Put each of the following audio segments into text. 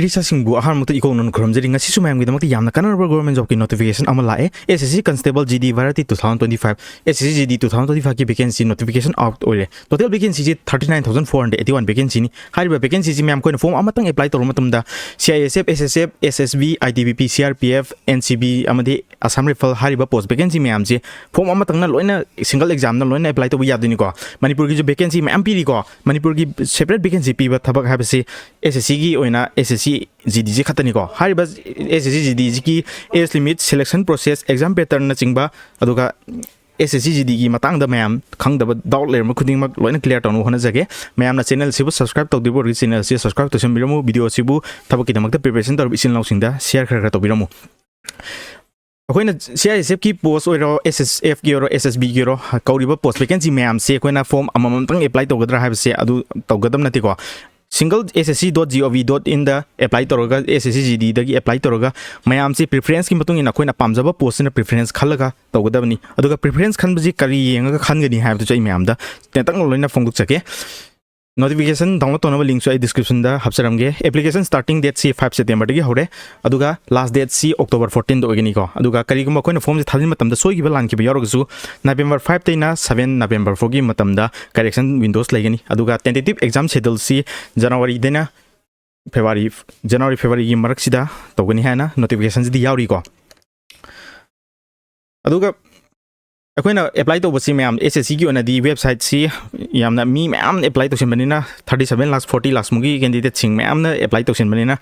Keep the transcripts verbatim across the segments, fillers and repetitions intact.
ꯏꯔꯤꯁꯥꯁꯤꯡꯕꯨ ꯑꯍꯥꯟꯕꯃꯛꯇ ꯏꯀꯣꯛꯅꯅ ꯈꯨꯔꯨꯝꯖꯔꯤ꯫ ꯉꯁꯤꯁꯨ ꯃꯌꯥꯝꯒꯤꯗꯃꯛꯇ ꯌꯥꯝꯅ ꯀꯥꯟꯅꯔꯕ government ꯖꯣꯕꯀꯤ notification ꯑꯃ ꯂꯥꯛꯑꯦ꯫ S S C constable G D ꯚꯥꯔꯇꯤ two thousand twenty five, S S C G D two thousand twenty ꯐꯥꯏꯚꯀꯤ vacancy notification out ꯑꯣꯏꯔꯦ꯫ Total ꯚꯦꯀꯦꯟꯁꯤꯁꯤ thirty nine thousand four hundred eighty one ꯚꯦꯀꯦꯟꯁꯤꯅꯤ꯫ ꯍꯥꯏꯔꯤꯕ ꯚꯦꯀꯦꯟꯁꯤꯁꯤ ꯃꯌꯥꯝ ꯑꯩꯈꯣꯏꯅ ꯐꯣꯝ ꯑꯃꯇꯪ ꯑꯦꯄ꯭ꯂꯥꯏ ꯇꯧꯔꯕ ꯃꯇꯝꯗ C I S F, S S F, S S B, I T B P, C R P F, N C B ꯑꯃꯗꯤ ꯑꯁꯥꯝ ꯔꯥꯏꯐꯜ ꯍꯥꯏꯔꯤꯕ ꯄꯣꯁ ꯚꯦꯀꯦꯟꯁꯤ ꯃꯌꯥꯝꯁꯤ ꯐꯣꯝ ꯑꯃꯇꯪꯅ ꯂꯣꯏꯅ ꯁꯤꯡꯒꯜ ꯑꯦꯛꯖꯥꯝꯅ ꯂꯣꯏꯅ ꯑꯦꯄ꯭ꯂꯥꯏ ꯇꯧꯕ ꯌꯥꯗꯣꯏꯅꯤꯀꯣ꯫ ꯃꯅꯤꯄꯨꯔꯒꯤꯁꯨ ꯚꯦꯀꯦꯟꯁꯤ ꯃꯌꯥꯝ ꯄꯤꯔꯤꯀꯣ꯫ ꯃꯅꯤꯄꯨꯔꯒꯤ ꯁꯦꯄꯔꯦꯠ ꯚꯦꯀꯦꯟꯁꯤ ꯄꯤꯕ ꯊꯕꯛ ꯍꯥꯏꯕꯁꯤ ꯑꯦꯁ ꯑꯦꯁ ꯁꯤꯒꯤ ꯑꯣꯏꯅ ꯑꯦꯁ ꯑꯦꯁ ꯁꯤ ꯖꯤ ꯗꯤꯁꯤ ꯈꯛꯇꯅꯤꯀꯣ꯫ ꯍꯥꯏꯔꯤꯕ ꯑꯦꯁ ꯑꯦꯁ ꯁꯤ ꯖꯤ ꯗꯤꯁꯤꯒꯤ age limit, selection process, exam ꯄꯦꯇꯔꯟꯅꯆꯤꯡꯕ, ꯑꯗꯨꯒ ꯑꯦꯁ ꯑꯦꯁ ꯁꯤ ꯖꯤ ꯗꯤꯒꯤ ꯃꯇꯥꯡꯗ ꯃꯌꯥꯝ ꯈꯪꯗꯕ ꯗꯥꯎꯠ ꯂꯩꯔꯝꯕ ꯈꯨꯗꯤꯡꯃꯛ ꯂꯣꯏꯅ ꯀ꯭ꯂꯤꯌꯥꯔ ꯇꯧꯅꯕ ꯍꯣꯠꯅꯖꯒꯦ꯫ ꯃꯌꯥꯝꯅ ꯆꯦꯅꯦꯜꯁꯤꯕꯨ ꯁꯕꯁꯀ꯭ꯔꯥꯏꯕ ꯇꯧꯗ꯭ꯔꯤꯕ ꯑꯣꯏꯔꯒꯗꯤ ꯆꯦꯅꯦꯜꯁꯤ ꯁꯕꯁꯀ꯭ꯔꯥꯏꯕ ꯇꯧꯁꯟꯕꯤꯔꯝꯃꯨ꯫ ꯚꯤꯗꯤꯑꯣꯁꯤꯕꯨ ꯊꯕꯛꯀꯤꯗꯃꯛꯇ ꯄ꯭ꯔꯤꯄꯦꯔꯦꯁꯟ ꯇꯧꯔꯤꯕ ꯏꯆꯤꯜ ꯏꯅꯥꯎꯁꯤꯡꯗ ꯁꯤꯌꯥꯔ ꯈꯔ ꯈꯔ ꯇꯧꯕꯤꯔꯝꯃꯨ꯫ ꯑꯩꯈꯣꯏꯅ ꯁꯤ ꯑꯥꯏ ꯑꯦꯁ ꯑꯦꯐꯀꯤ ꯄꯣꯁ ꯑꯣꯏꯔꯣ, ꯑꯦꯁ ꯑꯦꯁ ꯑꯦꯐꯀꯤ ꯑꯣꯏꯔꯣ, ꯑꯦꯁ ꯑꯦꯁ ꯕꯤꯒꯤ ꯑꯣꯏꯔꯣ, ꯀꯧꯔꯤꯕ ꯄꯣꯁ ꯚꯦꯀꯦꯟꯁꯤ ꯃꯌꯥꯝꯁꯦ ꯑꯩꯈꯣꯏꯅ ꯐꯣꯝ ꯑꯃꯃꯝꯇꯪ ꯑꯦꯄ꯭ꯂꯥꯏ ꯇꯧꯒꯗ꯭ꯔꯥ ꯍꯥꯏꯕꯁꯦ ꯑꯗꯨ ꯇꯧꯒꯗꯕ ꯅꯠꯇꯦꯀꯣ꯫ Single S S C dot G O V dot ꯏꯟꯗ ꯑꯦꯄ꯭ꯂꯥꯏ ꯇꯧꯔꯒ, S S C G ꯗꯤꯗꯒꯤ apply ꯇꯧꯔꯒ ꯃꯌꯥꯝꯁꯤ ꯄ꯭ꯔꯤꯐꯔꯦꯟꯁꯀꯤ ꯃꯇꯨꯡ ꯏꯟꯅ ꯑꯩꯈꯣꯏꯅ ꯄꯥꯝꯖꯕ ꯄꯣꯁꯁꯤꯅ ꯄ꯭ꯔꯤꯐꯔꯦꯟꯁ ꯈꯜꯂꯒ ꯇꯧꯒꯗꯕꯅꯤ꯫ ꯑꯗꯨꯒ ꯄ꯭ꯔꯤꯐꯔꯦꯟꯁ ꯈꯟꯕꯁꯤ ꯀꯔꯤ ꯌꯦꯡꯉꯒ ꯈꯟꯒꯅꯤ ꯍꯥꯏꯕꯗꯨꯁꯨ ꯑꯩ ꯃꯌꯥꯝꯗ ꯇꯦꯟꯇꯛꯅ ꯂꯣꯏꯅ ꯐꯣꯡꯗꯣꯛꯆꯒꯦ꯫ ꯅꯣꯇꯤꯐꯤꯀꯦꯁꯟ ꯗꯥꯎꯟꯂꯣꯗ ꯇꯧꯅꯕ ꯂꯤꯡꯁꯨ ꯑꯩ ꯗꯤꯁꯀ꯭ꯔꯤꯞꯁꯟꯗ ꯍꯥꯞꯆꯔꯝꯒꯦ꯫ ꯑꯦꯄ꯭ꯂꯤꯀꯦꯁꯟ ꯁ꯭ꯇꯥꯔꯇꯤꯡ ꯗꯦꯠꯁꯤ ꯐꯥꯏꯚ ꯁꯦꯞꯇꯦꯝꯕꯔꯗꯒꯤ ꯍꯧꯔꯦ, ꯑꯗꯨꯒ ꯂꯥꯁ ꯗꯦꯠꯁꯤ ꯑꯣꯛꯇꯣꯕꯔ ꯐꯣꯔꯇꯤꯟꯗ ꯑꯣꯏꯒꯅꯤꯀꯣ꯫ ꯑꯗꯨꯒ ꯀꯔꯤꯒꯨꯝꯕ ꯑꯩꯈꯣꯏꯅ ꯐꯣꯝꯁꯦ ꯊꯥꯖꯤꯟꯕ ꯃꯇꯝꯗ ꯁꯣꯏꯈꯤꯕ ꯂꯥꯟꯈꯤꯕ ꯌꯥꯎꯔꯒꯁꯨ ꯅꯕꯦꯝꯕꯔ ꯐꯥꯏꯚꯇꯩꯅ ꯁꯕꯦꯟ ꯅꯕꯦꯝꯕꯔ ꯐꯥꯎꯒꯤ ꯃꯇꯝꯗ ꯀꯔꯦꯛꯁꯟ ꯋꯤꯟꯗꯣꯁ ꯂꯩꯒꯅꯤ꯫ ꯑꯗꯨꯒ ꯇꯦꯟꯇꯦꯇꯤꯞ ꯑꯦꯛꯖꯥꯝ ꯁꯦꯗ꯭ꯌꯨꯜꯁꯤ ꯖꯅꯋꯥꯔꯤꯗꯩꯅ ꯐꯦꯕ꯭ꯔꯨꯋꯥꯔꯤ, ꯖꯅꯋꯥꯔꯤ ꯐꯦꯕ꯭ꯔꯨꯋꯥꯔꯤꯒꯤ ꯃꯔꯛꯁꯤꯗ ꯇꯧꯒꯅꯤ ꯍꯥꯏꯅ ꯅꯣꯇꯤꯐꯤꯀꯦꯁꯟꯁꯤꯗꯤ ꯌꯥꯎꯔꯤꯀꯣ꯫ ꯑꯗꯨꯒ ꯑꯩꯈꯣꯏꯅ ꯑꯦꯄ꯭ꯂꯥꯏ ꯇꯧꯕꯁꯤ ꯃꯌꯥꯝ, ꯑꯦꯁ ꯑꯦꯁ ꯁꯤꯒꯤ ꯑꯣꯏꯅꯗꯤ ꯋꯦꯕꯁꯥꯏꯠꯁꯤ ꯌꯥꯝꯅ ꯃꯤ ꯃꯌꯥꯝ ꯑꯦꯄ꯭ꯂꯥꯏ ꯇꯧꯁꯤꯟꯕꯅꯤꯅ, thirty seven lakhs, forty lakhs ꯃꯨꯛꯀꯤ ꯀꯦꯟꯗꯤꯗꯦꯠꯁꯤꯡ ꯃꯌꯥꯝꯅ ꯑꯦꯄ꯭ꯂꯥꯏ ꯇꯧꯁꯤꯟꯕꯅꯤꯅ,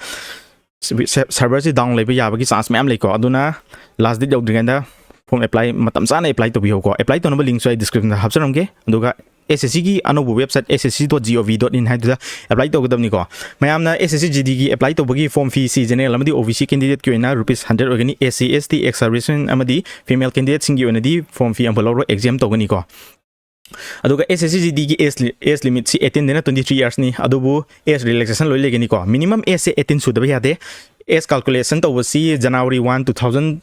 ꯁꯔꯚꯔꯁꯤ ꯗꯥꯎꯟ ꯂꯩꯕ ꯌꯥꯕꯒꯤ ꯆꯥꯟꯁ ꯃꯌꯥꯝ ꯂꯩꯀꯣ꯫ ꯑꯗꯨꯅ ꯂꯥꯁ ꯗꯦꯠ ꯌꯧꯗ꯭ꯔꯤꯉꯩꯗ ꯐꯣꯝ ꯑꯦꯄ꯭ꯂꯥꯏ ꯃꯇꯝ ꯆꯥꯅ ꯑꯦꯄ꯭ꯂꯥꯏ ꯇꯧꯕꯤꯍꯧꯀꯣ꯫ ꯑꯦꯄ꯭ꯂꯥꯏ ꯇꯧꯅꯕ ꯂꯤꯡꯁꯨ ꯑꯩ ꯗꯤꯁꯀ꯭ꯔꯤꯞꯁꯟꯗ ꯍꯥꯞꯆꯔꯝꯒꯦ꯫ ꯑꯗꯨꯒ ꯑꯦꯁ ꯑꯦꯁ ꯁꯤꯒꯤ ꯑꯅꯧꯕ website S S C dot G O V dot in ꯍꯥꯏꯗꯨꯗ ꯑꯦꯄ꯭ꯂꯥꯏ ꯇꯧꯒꯗꯕꯅꯤꯀꯣ꯫ ꯃꯌꯥꯝꯅ ꯑꯦꯁ ꯑꯦꯁ ꯁꯤ ꯖꯤ ꯗꯤꯒꯤ ꯑꯦꯄ꯭ꯂꯥꯏ ꯇꯧꯕꯒꯤ ꯐꯣꯝ ꯐꯤꯁꯤ ꯖꯦꯅꯔꯦꯜ ꯑꯃꯗꯤ ꯑꯣ ꯕꯤ ꯁꯤ ꯀꯦꯟꯗꯤꯗꯦꯠꯀꯤ ꯑꯣꯏꯅ ꯔꯨꯄꯤꯁ ꯍꯟꯗ꯭ꯔꯦꯗ ꯑꯣꯏꯒꯅꯤ꯫ ꯑꯦꯁ ꯁꯤ, ꯑꯦꯁ ꯇꯤ, ꯑꯦꯛꯁ ꯁꯔꯚꯤꯁꯃꯦꯟ ꯑꯃꯗꯤ ꯐꯤꯃꯦꯜ ꯀꯦꯟꯗꯤꯗꯦꯠꯁꯤꯡꯒꯤ ꯑꯣꯏꯅꯗꯤ ꯐꯣꯝ ꯐꯤ ꯑꯃꯐꯥꯎ ꯂꯧꯔꯣꯏ, ꯑꯦꯛꯖꯦꯝ ꯇꯧꯒꯅꯤꯀꯣ꯫ ꯑꯗꯨꯒ ꯑꯦꯁ ꯑꯦꯁ ꯁꯤ ꯖꯤ ꯗꯤꯒꯤ ꯑꯦꯖ, ꯑꯦꯖ ꯂꯤꯃꯤꯠꯁꯤ ꯑꯩꯠꯇꯤꯟꯗꯩꯅ ꯇ꯭ꯋꯦꯟꯇꯤ ꯊ꯭ꯔꯤ ꯏꯌꯔꯁꯅꯤ, ꯑꯗꯨꯕꯨ ꯑꯦꯖ ꯔꯤꯂꯦꯛꯁꯦꯁꯟ ꯂꯣꯏ ꯂꯩꯒꯅꯤꯀꯣ꯫ ꯃꯤꯅꯤꯃꯝ ꯑꯦꯖꯁꯦ ꯑꯩꯠꯇꯤꯟ ꯁꯨꯗꯕ ꯌꯥꯗꯦ꯫ ꯑꯦꯖ ꯀꯥꯜꯀꯨꯂꯦꯁꯟ ꯇꯧꯕꯁꯤ January one, two thousand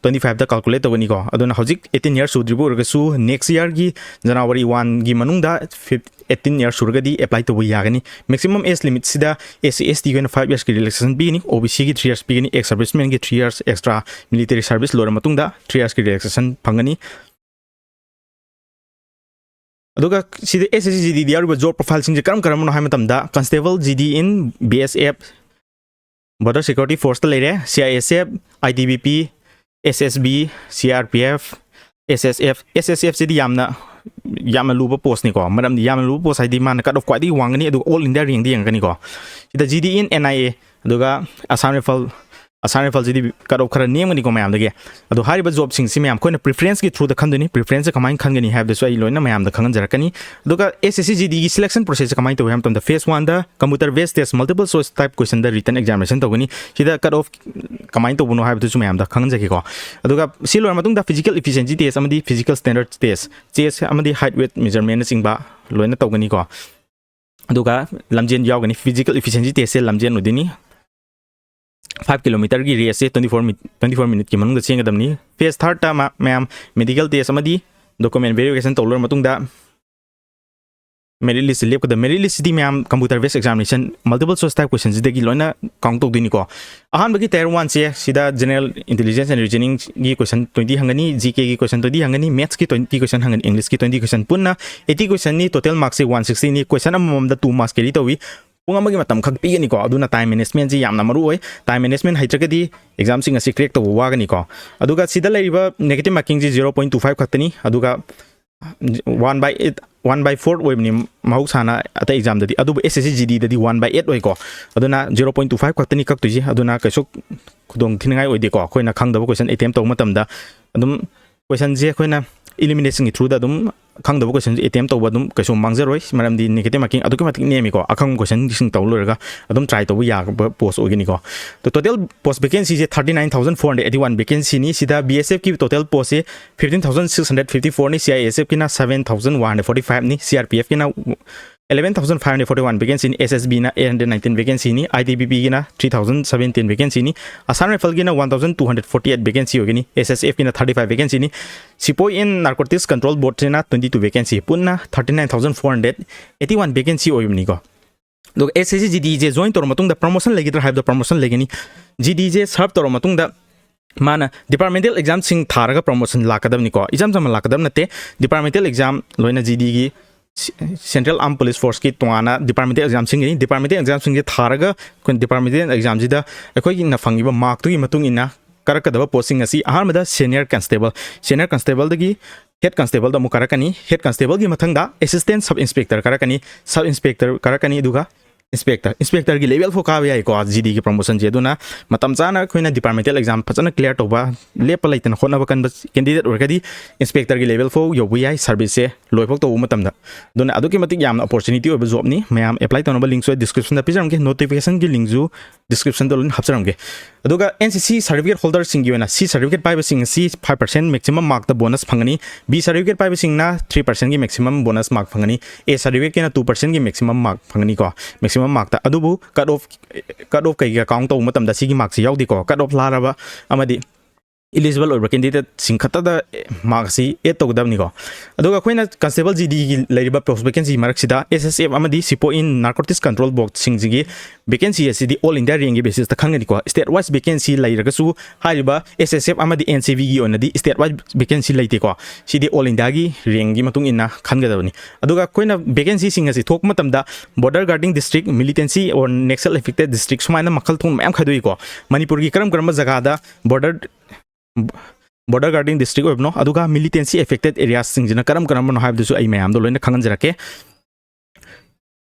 twenty five ꯇ calculate ꯇꯧꯒꯅꯤꯀꯣ꯫ ꯑꯗꯨꯅ ꯍꯧꯖꯤꯛ eighteen years ꯁꯨꯗ꯭ꯔꯤꯕ ꯑꯣꯏꯔꯒꯁꯨ next year ꯒꯤ January one ꯒꯤ ꯃꯅꯨꯡꯗ fif-, eighteen years ꯁꯨꯔꯒꯗꯤ apply ꯇꯧꯕ ꯌꯥꯒꯅꯤ꯫ Maximum age limit ꯁꯤꯗ S C S T ꯒꯤ ꯑꯣꯏꯅ five years ꯀꯤ relaxation ꯄꯤꯒꯅꯤ, O B C ꯒꯤ three years ꯄꯤꯒꯅꯤ, ex serviceman ꯒꯤ three years, extra military service ꯂꯣꯏꯔ ꯃꯇꯨꯡꯗ three years ꯀꯤ relaxation ꯐꯪꯒꯅꯤ꯫ ꯑꯗꯨꯒ ꯁꯤꯗ S S C G D ꯗ ꯌꯥꯎꯔꯤꯕ job profile ꯁꯤꯡꯁꯦ ꯀꯔꯝ ꯀꯔꯝꯕꯅꯣ ꯍꯥꯏꯕ ꯃꯇꯝꯗ, constable G D in B S F, Border Security Force ꯇ ꯂꯩꯔꯦ, C I S F, I T B P, S S B, C R P F, S S F, S S F ꯁꯤꯗꯤ ꯌꯥꯝꯅ, ꯌꯥꯝꯅ ꯂꯨꯕ post ꯅꯤꯀꯣ꯫ ꯃꯔꯝꯗꯤ ꯌꯥꯝꯅ ꯂꯨꯕ post ꯍꯥꯏꯗꯤ ꯃꯥꯅ cut off ꯈ꯭ꯋꯥꯏꯗꯒꯤ ꯋꯥꯡꯒꯅꯤ, ꯑꯗꯨꯒ all India rank ꯗ ꯌꯦꯡꯉꯛꯀꯅꯤꯀꯣ꯫ ꯁꯤꯗ G D in N I A, ꯑꯗꯨꯒ Assam Rifle, Assam Rifle ꯁꯤꯗꯤ cut off ꯈꯔ ꯅꯦꯝꯒꯅꯤꯀꯣ ꯃꯌꯥꯝꯗꯒꯤ꯫ ꯑꯗꯣ ꯍꯥꯏꯔꯤꯕ job ꯁꯤꯡꯁꯤ ꯃꯌꯥꯝ ꯑꯩꯈꯣꯏꯅ preference ꯀꯤ through ꯗ ꯈꯟꯗꯣꯏꯅꯤ꯫ Preference ꯁꯦ ꯀꯃꯥꯏꯅ ꯈꯟꯒꯅꯤ ꯍꯥꯏꯕꯗꯨꯁꯨ ꯑꯩ ꯂꯣꯏꯅ ꯃꯌꯥꯝꯗ ꯈꯪꯍꯟꯖꯔꯛꯀꯅꯤ꯫ ꯑꯗꯨꯒ S S C G D ꯒꯤ selection process ꯁꯦ ꯀꯃꯥꯏꯅ ꯇꯧꯏ ꯍꯥꯏꯕ ꯃꯇꯝꯗ, phase one ꯗ computer based test, multiple choice type question ꯗ written examination ꯇꯧꯒꯅꯤ꯫ ꯁꯤꯗ cut off ꯀꯃꯥꯏꯅ ꯇꯧꯕꯅꯣ ꯍꯥꯏꯕꯗꯨꯁꯨ ꯃꯌꯥꯝꯗ ꯈꯪꯍꯟꯖꯒꯦꯀꯣ꯫ ꯑꯗꯨꯒ ꯁꯤ ꯂꯣꯏꯔ ꯃꯇꯨꯡꯗ physical efficiency test ꯑꯃꯗꯤ physical standard test, chest ꯑꯃꯗꯤ height weight measurement ꯅꯆꯤꯡꯕ ꯂꯣꯏꯅ ꯇꯧꯒꯅꯤꯀꯣ꯫ ꯑꯗꯨꯒ ꯂꯝꯖꯦꯟ ꯌꯥꯎꯒꯅꯤ꯫ Physical efficiency test ꯁꯦ ꯂꯝꯖꯦꯟ ꯑꯣꯏꯗꯣꯏꯅꯤ꯫ Five kilometer ꯒꯤ race ꯁꯦ twenty four ꯃꯤ-, twenty four minute ꯀꯤ ꯃꯅꯨꯡꯗ ꯆꯦꯟꯒꯗꯕꯅꯤ꯫ Phase third ꯇ ꯃ-, ꯃꯌꯥꯝ medical test ꯑꯃꯗꯤ document verification ꯇꯧ ꯂꯣꯏꯔ ꯃꯇꯨꯡꯗ merit list ꯁꯦ ꯂꯦꯞꯀꯗꯕ꯫ Merit list ꯁꯤꯗꯤ ꯃꯌꯥꯝ computer based examination, multiple choice type question ꯁꯤꯗꯒꯤ ꯂꯣꯏꯅ count ꯇꯧꯗꯣꯏꯅꯤꯀꯣ꯫ ꯑꯍꯥꯟꯕꯒꯤ tier one ꯁꯦ ꯁꯤꯗ general intelligence and reasoning ꯒꯤ question twenty ꯍꯪꯒꯅꯤ, G K ꯒꯤ question twenty ꯍꯪꯒꯅꯤ, maths ꯀꯤ twenty question ꯍꯪꯒꯅꯤ, English ꯀꯤ twenty question, ꯄꯨꯟꯅ eighty question ꯅꯤ꯫ Total mark ꯁꯦ one sixty ꯅꯤ꯫ Question ꯑꯃꯃꯝꯗ two marks carry ꯇꯧꯏ꯫ ꯄꯨꯡ ꯑꯃꯒꯤ ꯃꯇꯝ ꯈꯛ ꯄꯤꯒꯅꯤꯀꯣ꯫ ꯑꯗꯨꯅ time management ꯁꯤ ꯌꯥꯝꯅ ꯃꯔꯨ ꯑꯣꯏ꯫ Time management ꯍꯩꯇ꯭ꯔꯒꯗꯤ exam ꯁꯤꯡ ꯑꯁꯤ crack ꯇꯧꯕ ꯋꯥꯒꯅꯤꯀꯣ꯫ ꯑꯗꯨꯒ ꯁꯤꯗ ꯂꯩꯔꯤꯕ negative marking ꯁꯤ zero point two five ꯈꯛꯇꯅꯤ꯫ ꯑꯗꯨꯒ one by eight, one by four ꯑꯣꯏꯕꯅꯤ ꯃꯍꯧꯁꯥꯅ ꯑꯇꯩ exam ꯗꯗꯤ, ꯑꯗꯨꯕꯨ S S C G D ꯗꯗꯤ one by eight ꯑꯣꯏꯀꯣ꯫ ꯑꯗꯨꯅ zero point two five ꯈꯛꯇꯅꯤ ꯀꯛꯇꯣꯏꯁꯦ꯫ ꯑꯗꯨꯅ ꯀꯩꯁꯨ ꯈꯨꯗꯣꯡ ꯊꯤꯅꯤꯡꯉꯥꯏ ꯑꯣꯏꯗꯦꯀꯣ꯫ ꯑꯩꯈꯣꯏꯅ ꯈꯪꯗꯕ question attempt ꯇꯧꯕ ꯃꯇꯝꯗ ꯑꯗꯨꯝ question ꯁꯦ ꯑꯩꯈꯣꯏꯅ elimination ꯒꯤ through ꯗ ꯑꯗꯨꯝ ꯈꯪꯗꯕ question ꯁꯦ attempt ꯇꯧꯕ ꯑꯗꯨꯝ ꯀꯩꯁꯨ ꯃꯥꯡꯖꯔꯣꯏ, ꯃꯔꯝꯗꯤ negative marking ꯑꯗꯨꯛꯀꯤ ꯃꯇꯤꯛ ꯅꯦꯝꯃꯤꯀꯣ꯫ ꯑꯈꯪꯕ question ꯁꯤꯡ ꯇꯧ ꯂꯣꯏꯔꯒ ꯑꯗꯨꯝ try ꯇꯧꯕ ꯌꯥꯕ post ꯑꯣꯏꯒꯅꯤꯀꯣ꯫ ꯑꯗꯣ total post vacancy ꯁꯦ thirty nine thousand four hundred eighty one vacancy ꯅꯤ꯫ ꯁꯤꯗ B S F ꯀꯤ total post ꯁꯦ fifteen thousand six hundred fifty four ꯅꯤ, C I S F ꯀꯤꯅ seven thousand one hundred forty five ꯅꯤ, C R P F ꯀꯤꯅ eleven thousand five hundred forty one vacancy ꯅꯤ, S S B ꯅ eight hundred nineteen vacancy ꯅꯤ, I T B P ꯒꯤꯅ three thousand seventeen vacancy ꯅꯤ, Assam Rifle ꯒꯤꯅ one thousand two hundred forty eight vacancy ꯑꯣꯏꯒꯅꯤ, S S F ꯀꯤꯅ thirty five vacancy ꯅꯤ, Sepoy and Narcotics Control Board ꯁꯤꯅ twenty two vacancy, ꯄꯨꯟꯅ thirty nine thousand four hundred eighty one vacancy ꯑꯣꯏꯕꯅꯤꯀꯣ꯫ ꯑꯗꯨꯒ S S C G D ꯁꯦ join ꯇꯧꯔ ꯃꯇꯨꯡꯗ promotion ꯂꯩꯒꯗ꯭ꯔꯥ ꯍꯥꯏꯕꯗ promotion ꯂꯩꯒꯅꯤ꯫ G D ꯁꯦ serve ꯇꯧꯔ ꯃꯇꯨꯡꯗ ꯃꯥꯅ departmental exam ꯁꯤꯡ ꯊꯥꯔꯒ promotion ꯂꯥꯛꯀꯗꯕꯅꯤꯀꯣ꯫ ꯏꯆꯝ ꯆꯝꯅ ꯂꯥꯛꯀꯗꯕ ꯅꯠꯇꯦ꯫ Departmental exam ꯂꯣꯏꯅ G D ꯒꯤ Central Armed Police Force ꯀꯤ ꯇꯣꯉꯥꯟꯅ departmental exam ꯁꯤꯡꯒꯅꯤ꯫ Departmental exam ꯁꯤꯡꯁꯦ ꯊꯥꯔꯒ ꯑꯩꯈꯣꯏꯅ departmental exam ꯁꯤꯗ ꯑꯩꯈꯣꯏꯒꯤꯅ ꯐꯪꯉꯤꯕ mark ꯇꯨꯒꯤ ꯃꯇꯨꯡ ꯏꯟꯅ ꯀꯥꯔꯛꯀꯗꯕ post ꯁꯤꯡ ꯑꯁꯤ ꯑꯍꯥꯟꯕꯗ senior constable, senior constable ꯗꯒꯤ head constable ꯗ ꯑꯃꯨꯛ ꯀꯥꯔꯛꯀꯅꯤ꯫ Head constable ꯒꯤ ꯃꯊꯪꯗ assistant sub inspector ꯀꯥꯔꯛꯀꯅꯤ, sub inspector ꯀꯥꯔꯛꯀꯅꯤ, ꯑꯗꯨꯒ inspector, inspector ꯒꯤ level ꯐꯥꯎ ꯀꯥꯕ ꯌꯥꯏꯀꯣ G D ꯒꯤ promotion ꯁꯦ꯫ ꯑꯗꯨꯅ ꯃꯇꯝ ꯆꯥꯅ ꯑꯩꯈꯣꯏꯅ departmental exam ꯐꯖꯅ clear ꯇꯧꯕ, ꯂꯦꯞꯄ ꯂꯩꯇꯅ ꯍꯣꯠꯅꯕ ꯀꯟꯕ candidate ꯑꯣꯏꯔꯒꯗꯤ inspector ꯒꯤ level ꯐꯥꯎ ꯌꯧꯕ ꯌꯥꯏ service ꯁꯦ ꯂꯣꯏꯐꯥꯎ ꯇꯧꯕ ꯃꯇꯝꯗ꯫ ꯑꯗꯨꯅ ꯑꯗꯨꯛꯀꯤ ꯃꯇꯤꯛ ꯌꯥꯝꯅ opportunity ꯑꯣꯏꯕ job ꯅꯤ꯫ ꯃꯌꯥꯝ apply ꯇꯧꯅꯕ link ꯁꯨ description ꯗ ꯄꯤꯖꯔꯝꯒꯦ, notification ꯒꯤ link ꯁꯨ description ꯗ ꯂꯣꯏꯅ ꯍꯥꯞꯆꯔꯝꯒꯦ꯫ ꯑꯗꯨꯒ N C C certificate holder ꯁꯤꯡꯒꯤ ꯑꯣꯏꯅ C certificate ꯄꯥꯏꯕꯁꯤꯡ ꯑꯁꯤ five percent maximum mark ꯇ bonus ꯐꯪꯒꯅꯤ, B certificate ꯄꯥꯏꯕꯁꯤꯡꯅ three percent ꯒꯤ maximum bonus mark ꯐꯪꯒꯅꯤ, A certificate ꯀꯤꯅ two percent ꯒꯤ maximum mark ꯐꯪꯒꯅꯤꯀꯣ, maximum mark ꯇ꯫ ꯑꯗꯨꯕꯨ cut off, cut off ꯀꯩꯒ count ꯇꯧꯕ ꯃꯇꯝꯗ ꯁꯤꯒꯤ mark ꯁꯤ ꯌꯥꯎꯗꯦꯀꯣ꯫ Cut off ꯂꯥꯔꯕ ꯑꯃꯗꯤ eligible ꯑꯣꯏꯕ candidate ꯁꯤꯡ ꯈꯛꯇꯗ mark ꯑꯁꯤ add ꯇꯧꯒꯗꯕꯅꯤꯀꯣ꯫ ꯑꯗꯨꯒ ꯑꯩꯈꯣꯏꯅ constable G D ꯒꯤ ꯂꯩꯔꯤꯕ post vacancy ꯃꯔꯛꯁꯤꯗ S S F ꯑꯃꯗꯤ Sepoy and Narcotics Control Board ꯁꯤꯡꯁꯤꯒꯤ vacancy ꯑꯁꯤꯗꯤ all India rank ꯀꯤ basis ꯇ ꯈꯟꯒꯅꯤꯀꯣ꯫ State wise vacancy ꯂꯩꯔꯒꯁꯨ ꯍꯥꯏꯔꯤꯕ S S F ꯑꯃꯗꯤ N C B ꯒꯤ ꯑꯣꯏꯅꯗꯤ state wise vacancy ꯂꯩꯇꯦꯀꯣ꯫ ꯁꯤꯗꯤ all India ꯒꯤ rank ꯀꯤ ꯃꯇꯨꯡ ꯏꯟꯅ ꯈꯟꯒꯗꯕꯅꯤ꯫ ꯑꯗꯨꯒ ꯑꯩꯈꯣꯏꯅ vacancy ꯁꯤꯡ ꯑꯁꯤ ꯊꯣꯛꯄ ꯃꯇꯝꯗ border guarding district, militancy or Naxal affected district ꯁꯨꯃꯥꯏꯅ ꯃꯈꯜ ꯊꯣꯛꯅ ꯃꯌꯥꯝ ꯈꯥꯏꯗꯣꯛꯏꯀꯣ꯫ ꯃꯅꯤꯄꯨꯔꯒꯤ ꯀꯔꯝ ꯀꯔꯝꯕ ꯖꯒꯥꯗ border border guarding district ꯑꯣꯏꯕꯅꯣ, ꯑꯗꯨꯒ militancy affected areas ꯁꯤꯡꯁꯤꯅ ꯀꯔꯝ ꯀꯔꯝꯕꯅꯣ ꯍꯥꯏꯕꯗꯨꯁꯨ ꯑꯩ ꯃꯌꯥꯝꯗꯣ ꯂꯣꯏꯅ ꯈꯪꯍꯟꯖꯔꯛꯀꯦ꯫